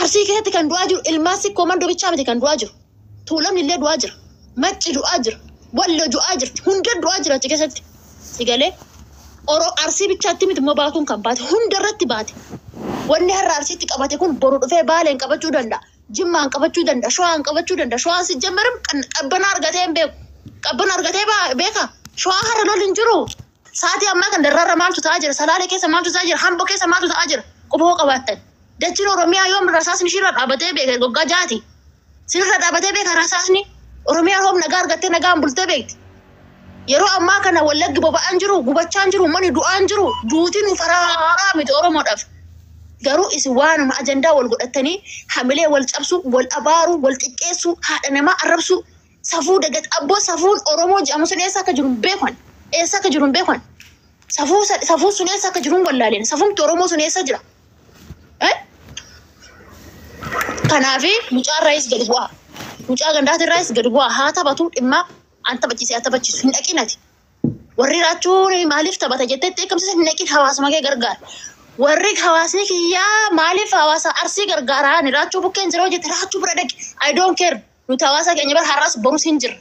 Arsii keessatti kan du'aa jiru ilmaan Sikkoo Mandoo bichaa miti kan du'aa jiru. Tuulamni illee du'aa jira. Macci du'aa jira. Wallo du'aa jirti. Hunda du'aa jira achi keessatti. Si galee Oro Arsii bichaatti miti immoo baatuun kan baate hunda irratti baate. Wanni har'a Arsiitti qabate kun boru dhufee Baaleen qabachuu danda'a. Jimmaan qabachuu danda'a. Shawaan qabachuu danda'a. Shawaan si jammarim qabbanaa argatee hin beeku. Qabbana argatee beeka. Shawaa har'a lolli hin jiru. Sa'aatii ammaa kan darraarra maaltu ta'aa jira? Salaalee keessa maaltu ta'aa jira? Hamboo keessa maaltu ta'aa jira? Quba hoo qabaattan. Dachiin Oromiyaa yoom rasaasni ishiirra dhaabatee beeka? Goggaa jaati. Sirra dhaabatee beeka rasaasni. Oromiyaan hoom nagaa argattee nagaan bultee beekti. Yeroo ammaa kana Wallaggi boba'aan jiru, gubachaan jiru, uummanni du'aan jiru, duutiin nu faraaraa miti Oromoodhaaf. Garuu isin waanuma ajandaa wal godhatanii hamilee wal cabsuu, wal abaaruu, wal xiqqeessuu, haadha namaa arrabsuu, safuu dagat abboo safuun Oromoo jedhamu sun eessa akka jiru hin beekan. Eessa akka jiru hin beekan. Safuu safuun sun eessa akka jiru hin wallaaleen. Safumti Oromoo sun eessa jira? Eh? Kanaafi mucaa irraayis gadi bu'aa. Mucaa gandaati irraayis gadi bu'aa. Haa taphatu dhimma an taphachiise haa taphachiisu. Hin dhaqin ati. Warri raachuun maaliif taphata jettee itti eegamsiisa hin dhaqin, hawaasuma kee gargaara. Warri hawaasni kiyyaa maaliif hawaasa Arsii gargaaraa ani raachuu bukkeen jira hojjete raachuu bira dhaqi. I don't care. Nuti hawaasa keenya bara har'as borus hin jirra.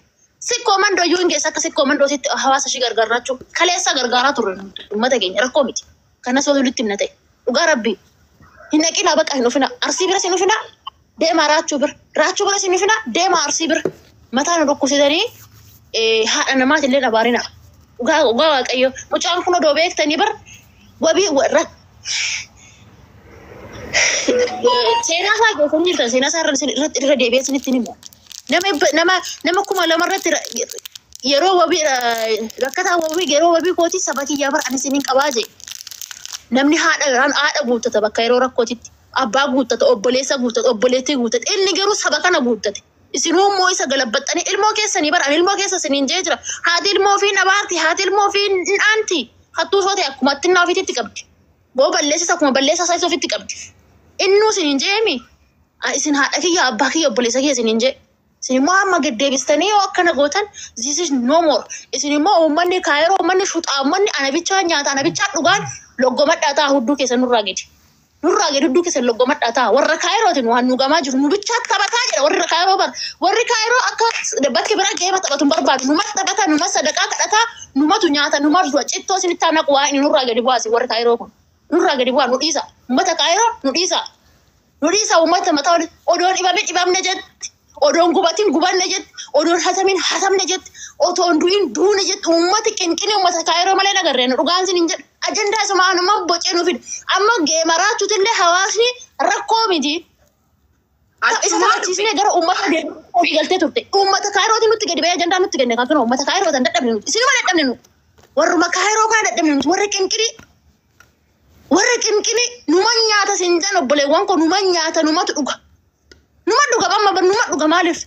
Sikkoo Mandoo iyyuu hin geessa akka Sikkoo Mandootitti hawaasa ishii gargaara raachuu. Kaleessa gargaaraa turre nuti uummata keenya rakkoo miti. Kanas walitti himna ta'e. Dhugaa rabbii. Hin dhaqinaa baqa, hin dhufina. Arsii biras hin dhufina. Deemaa raachuu bira. Raachuu biras hin dhufina. Deemaa Arsii bira. Mataa nu dhukkubsitanii haadha namaati illee abaarina. Dhugaa dhugaa Waaqayyo. Mucaan kun odoo beektanii bar wabii warra seenaa isaa geessanii jirtan, seenaa isaa irra irratti irra deebi'ee isinitti hin himu. Nama 2000 irratti yeroo wabii rakkataa wabii yeroo wabii kootii saba kiyyaa bar ani isiniin qabaa jee. Namni haadha haadha guuttata bakka yeroo rakkootitti. Abbaa guuttata, obboleessa guuttata, obboleettii guuttata. Inni garuu saba kana guuttate. Isinuu immoo isa galabbaxxanii ilmoo keessanii bara ani ilmoo keessa isiniin jee jira. Haati ilmoo ofii nabaarti, haati ilmoo ofii hin dhaanti. Hattuu soo ta'e akkuma attinnaa ofiitti qabdi. Boo balleessis akkuma balleessaa isaa ofitti qabdi. Innuu isiniin jeemi. Isin haadha kiyya, abbaa kiyya, obboleessa kiyya isiniin jee. Isin immoo amma deddeebistanii yoo akkana gootan, this is no more. Isin immoo uummanni Kaayiroo, uummanni shuxaa, uummanni ana bichaa nyaata, ana bichaa dhugaan loggomadhaa ta'a hudduu keessan nurraa gadi. Nurraa gadi hudduu keessan loggomadhaa ta'a. Warra Kaayirootiin waan nu gamaa jiru nu bichaa taphataa jira warri Kaayiroo bar. Warri Kaayiroo akka bakki biraa geema taphatu hin barbaadu. Numa taphata, numa sadaqaa kadhataa, numatu nyaata, numa du'a. Cittoo isinitti haa naqu waa inni nurraa gadi bu'aasi warri Kaayiroo kun. Nurraa gadi bu'aa, nu dhiisa. Uummata Kaayiroo nu dhiisa. Nu dhiisa uummata mataa walitti. Odoon dhibame dhibamne jetti. Odoon gubatin gubanne jetti. Odoon hatamin hatamne jetti. Otoon du'in duune jetti. Uummati qinqinii uummata Kaayiroo malee nagarreen dhugaan isin hin jedhu. Ajandaa isuma anuma bocee nu fida. Amma geema raachuutillee hawaasni rakkoo miti. Isa taphachiisnee gara uummata deemuu galtee turte. Uummata Kaayirootiin nutti gadi ba'ee ajandaa nutti kenne kan uummata Kaayiroo tan dadhabne nuti. Isinuma dadhabne nuti. Warruma Kaayiroo kana dadhabne nuti. Warra qinqinii. Warra qinqinii numa nyaata siin jedhan obboleewwan koo, numa nyaata, numatu dhuga. Numa dhuga amma bar, numa dhuga maaliif?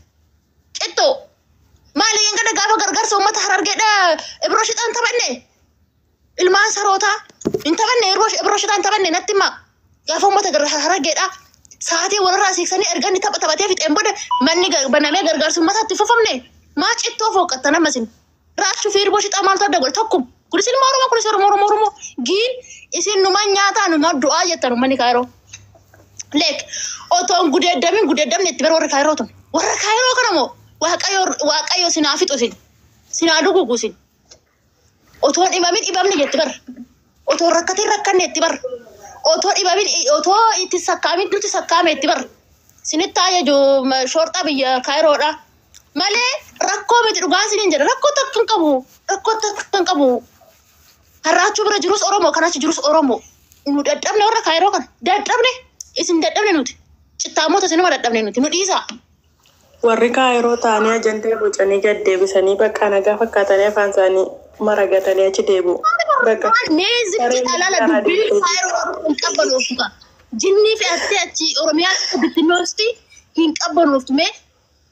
Xittoo. Maali hin gada gaafa gargaarsa uummata Harargeedha Ibroo shixaan taphanne. Ilmaan sarootaa hin taphanne, Ibroo shixaan taphanne natti himaa. Gaafa uummata Harargeedha. Sa'aatii walirraa siiqsanii erga inni tapha taphatee fixeen booda manni banamee gargaarsa uummataatti fufamne. Maa cittoo fooqqattan amma isin? Raachuu fi Irboo shixaa maaltu adda godhe? Tokkuma. Kunis ilma Oromoo, kunis Oromoo, Oromoo, Oromoo. Giin isin numa nyaataa numa du'aa jettan uummanni Kaayiroo. Leek otoon gudeeddamin gudeeddamne itti bara warra Kaayiroo tun. Warra Kaayiroo kana moo Waaqayyo Waaqayyo sinaa fixu isin. Sinaa dugugu isin. Otoon dhibamin dhibamne jetti bara. Otoo rakkatin rakkanne itti bara. Otoo dhibamin otoo itti sakkaamin nuti sakkaame itti bara. Sinitti ajaju shoorxaa biyya Kaayiroodha. Malee rakkoo miti, dhugaa isiniin jedha. Rakkoo takka hin qabu. Rakkoo takka hin qabu. Harraachuu bira jirus Oromoo, kan achi jirus Oromoo. Nu dadhabne warra Kaayiroo kana. Dadhabne isin dadhabne nuti. Cittaamoota isinuma dadhabne nuti. Nu dhiisaa. Warri Kaayiroo ta'anii ajandaa bocanii gad deebisanii bakka nagaa fakkaatanii afaan isaanii maragatanii achi deebi'u. Bakka Mee zibbi dhalala dubbii Kaayiroo hin qabbanooftu ka. Jinnii fe'attee achi Oromiyaa bittinnoofti hin qabbanooftu mee.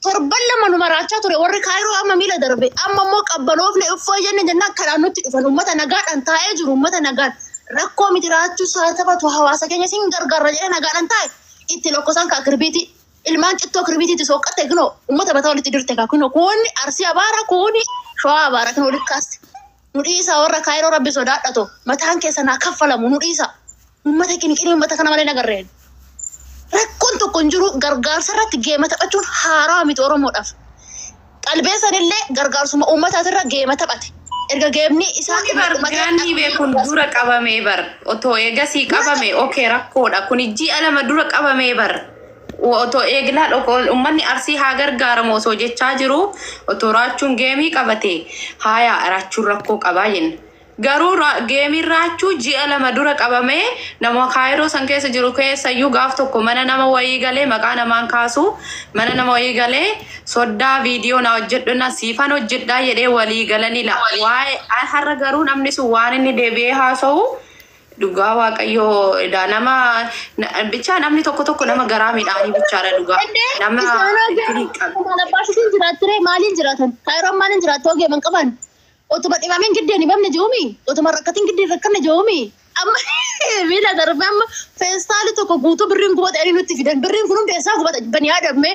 Torban 2 nu maraachaa ture warri Kaayiroo, amma miila darbe. Amma immoo qabbanoofne uffoo jenne jennaan kanaan nutti dhufan. Uummata nagaadhaan taa'ee jiru, uummata nagaan rakkoo miti, raachuu isaa taphatu, hawaasa keenya sin gargaarra jedhee nagaadhaan taa'e itti lokkosan kaa kirbiitii. Ilmaan cittoo kirbiitiitti sooqqatte kunoo uummata mataa walitti dirte kaa kunoo kuuni Arsii abaara, kuuni Shawaa abaara, kunoo walitti kaaste. Nu dhiisaa warra Kaayiroo, rabbi sodaadhato mataan keessa naa kaffalamu, nu dhiisaa. Uummata qinqinii uummata kana malee nagarreen. Rakkoon tokko tokko hin jiru. Gargaarsa irratti geema taphachuun haaraa miti Oromoodhaaf. Qalbeessanillee gargaarsuma uummataatirra geema taphate. Erga geemni isaa Kuni bar gaanii beekun dura qabamee bar otoo eegasii qabame okee rakkoodha. Kuni ji'a 2 dura qabamee bar otoo eeglaa dhoko uummanni Arsii haa gargaaramu osoo jechaa jiru otoo raachuun geemii qabate haaya raachuun rakkoo qabaa jenna. Garuu geemiin raachuu ji'a 2 dura qabamee nama Kaayiroo san keessa jiru keessayyuu gaaf tokko mana nama wayii galee maqaa namaan kaasu mana nama wayii galee soddaa viidiyoo na hojjedhu na siifan hojjedhaa jedhee walii galanii la. Waa'ee har'a garuu namni sun waan inni deebi'ee haasa'u dhugaa waaqayyoo edaa nama bichaa namni tokko tokko nama garaa midhaanii bichaadha dhugaa. Nama ittiin hin qabne. Maal jiraattire maaliin jiraatan? Kaayiroon maaliin jiraattu ogeeman qaban? Otuma dhibameen giddeen dhibamne jiruumi? Otuma rakkatiin giddeen rakkanne jiruumi? Amma miila darbee amma feestaali tokko guutuu birriin gubata jedhanii nutti fidan. Birriin kun hundi eessaa gubata bani yaadamne?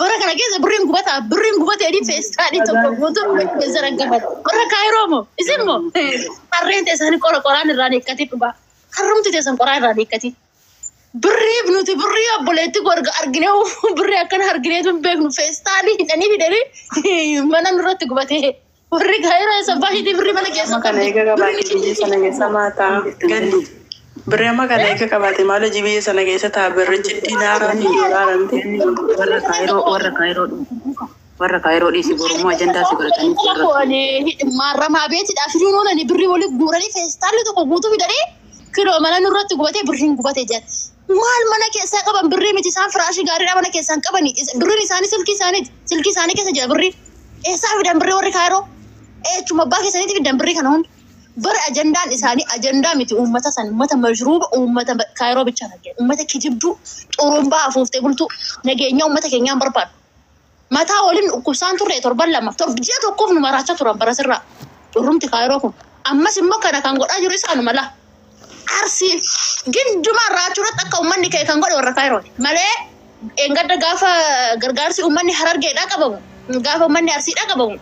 Bara kana keessa birriin gubata birriin gubata jedhanii feestaalii tokko guutuu keessa raggafatan. Warra Kaayiroo moo? Isin moo? Harreen teessanii qora qoraan irraa eekkatee dhugaa. Harrumti teessan qoraan irraa eekkatee. Birrii nuti birrii obboleetti gorga arginee birrii akkana argineetu hin beeknu feestaalii hidhanii fidanii mana nurratti gubatee. Warri Kaayiroo eessa baay'ee birrii mana keessa Amma kana eega qabaate biyya sana keessa maa ta'a? Ganni. Birrii amma kana eega qabaate maal hojii biyya sana keessa ta'a? Birrichi dinaara fi doolaara miti. Warra Kaayiroo warra Kaayiroo warra Kaayiroo dhiisi borummoo ajandaa si godhatanii sirra. Maarramaa beetiidhaaf fiduun oolanii birrii walii guuranii feestaalli tokko guutuu fidanii kiloo mana nurratti gubatee birriin gubatee jira. Maal mana keessaa qaban birrii miti isaan firaashii gaariidha mana keessaa hin qabani. Birriin isaanii silkii isaaniiti. Silkii isaanii keessa jira birriin. Eessaa fidan birrii warri Kaayiroo? Eechuma abbaa keessaniiti fidan birrii kana hunda. Bara ajandaan isaanii ajandaa miti uummata san uummata mashruuba uummata Kaayiroo bichaa nageen uummata kijibduu xurumbaa afuuftee bultuu nageenya uummata keenyaan barbaadu. Mataa waliin dhukkubsaan turre torban lama ji'a tokkoof nu maraachaa turan barasirraa xurrumti Kaayiroo kun. Ammas immoo kana kan godhaa jiru isaanuma laa. Arsii gindumaan raachuu irratti akka uummanni ka'e kan godhe warra Kaayirooti. Malee eengadda gaafa gargaarsi uummanni Harargeedhaa qabamu gaafa uummanni Arsiidhaa qabamu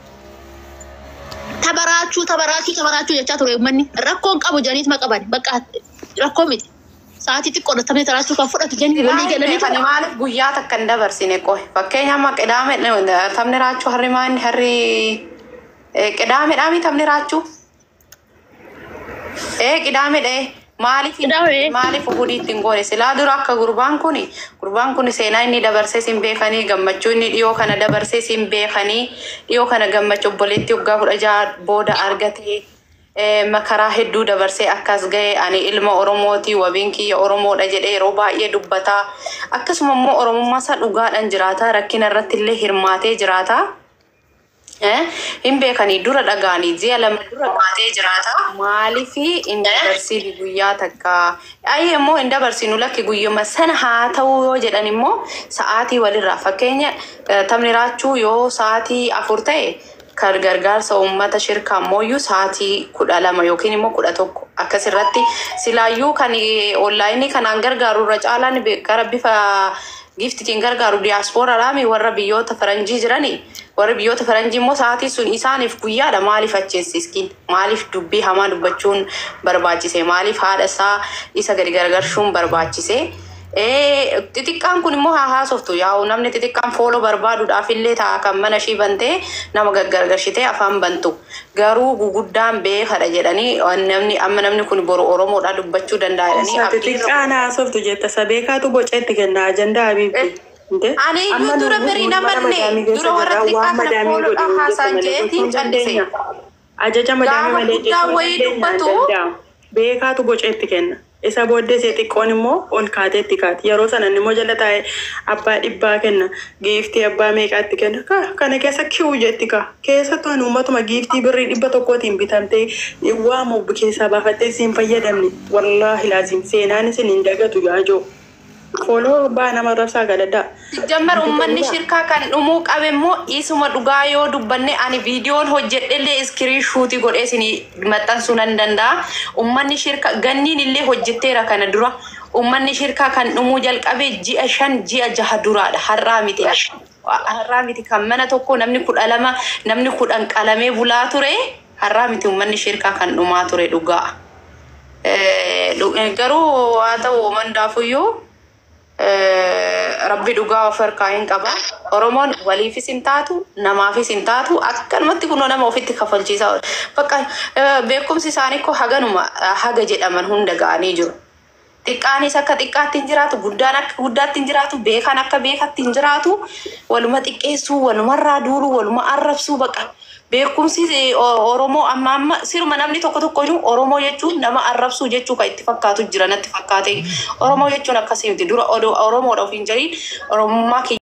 tabaraachuu tabaraachuu tabaraachuu jechaa ture uummanni rakkoon qabu janiituma qaban bakka rakkoo miti. Sa'aatii xiqqoodha taphni taraachuu kan fudhatu janii walii galanii Ani maaliif guyyaa takka hin dabarsine qohe fakkeenya amma qidaame taphni raachuu harri maanni harri qidaame dhaami taphni raachuu qidaame dhee maaliif maaliif hudiitti hin goone silaa dura akka gurbaan kun seenaa inni dabarsee sin beekanii gammachuu inni dhiyoo kana dabarsee sin beekanii dhiyoo kana gammachuu obboleetti waggaa 16 booda argatee makaraa hedduu dabarsee akkas ga'e ani ilma Oromooti wabiin kiyya Oromoodha jedhee yeroo baay'ee dubbataa akkasuma immoo Oromummaa isaa dhugaadhaan jiraata rakkina irratti illee hirmaatee jiraata. Hin beekanii dura dhagaanii ji'a 2 dura maatee jiraata. Maaliif hin dabarsiin guyyaa takka? Ayyi immoo hin dabarsinu lakki guyyuma sana haa ta'u yoo jedhan immoo sa'aatii walirraa fakkeenya taphni raachuu yoo sa'aatii 4 ta'e kan gargaarsa uummata shirkaa ammoo sa'aatii 12 yookiin immoo 11 akkasirratti silaayyuu kan onlaayinii kanaan gargaaru irra caalaan gara bifa giftitiin gargaaru diyaaspooraadhaami warra biyyoota faranjii jiranii warra biyyoota faranjii immoo sa'aatii sun isaaniif guyyaadha maaliif acheessiskiin maaliif dubbii hamaa dubbachuun barbaachise maaliif haadha isaa isa gadi gargarshuun barbaachise. Xixiqqaan kun immoo haa haasoftu yaa'u namni xixiqqaan fooloo barbaaduudhaaf illee ta'a kan mana ishii bantee nama gaggargarshitee afaan bantu garuu guguddaan beekadha jedhanii namni amma namni kun boru Oromoodhaa dubbachuu danda'a jedhanii. Xixiqqaan haasoftu jetta sabeekaatu boceetti kenna ajandaa Habiibti. Ani iyyuu dura firii namanne dura warra xixiqqaa kana fooloodhaan haasaan jeetiin callise. Ajaja madaamii malee Gaafa guddaa wayii dubbatu. Beekaatu boceetti kenna. Isa booddee ishee xiqqoon immoo ol kaateetti kaati. Yeroo sana inni immoo jala taa'ee abbaa dhibbaa kenna. Giiftii abbaa meeqaatti kenna. Kana keessa kiwuu jetti kaa. Keessattuu ani uummatuma giiftii birrii 100 bitamtee waamu keessaa baafattee siin fayyadamne. Wallaahi laazim seenaan isin hin dagatu yaajoo. Fooloo baa nama rabsaa galaddaa. Jammar uummanni shirkaa kan dhumuu qabe immoo isuma dhugaa yoo dubbanne ani viidiyoon hojjedhellee iskiriin shuutii godhee isin maxxansuu nan danda'a. Uummanni shirkaa ganniin illee hojjetteera kana dura. Uummanni shirkaa kan dhumuu jalqabe ji'a 5 ji'a 6 duraadha. Har'aa miti. Har'aa miti kan mana tokko namni 12 namni 10 qalamee bulaa ture. Har'aa miti uummanni shirkaa kan dhumaa ture dhugaa. Garuu haa ta'u mandaafuyyuu. Rabbi dhugaa of harkaa hin qaba. Oromoon waliifis hin taatu, namaafis hin taatu, akkanumatti kunoo nama ofitti kafalchiisaa oolu. Bakka beekumsi isaanii koo haganuma haga jedhaman hunda ga'anii jiru. Xiqqaanis akka xiqqaatti hin jiraatu, guddaan akka guddaatti hin jiraatu, beekaan akka beekatti hin jiraatu, waluma xiqqeessuu, walumarraa duuluu, waluma arrabsuu baqa. Beekumsi Oromoo amma amma siruma namni tokko tokko iyyuu Oromoo jechuun nama arrabsuu jechuu kan itti fakkaatu jira natti fakkaate. Oromoo jechuun akkasii miti. Dura Oromoodha ofiin jedhiin Oromummaa kiyya.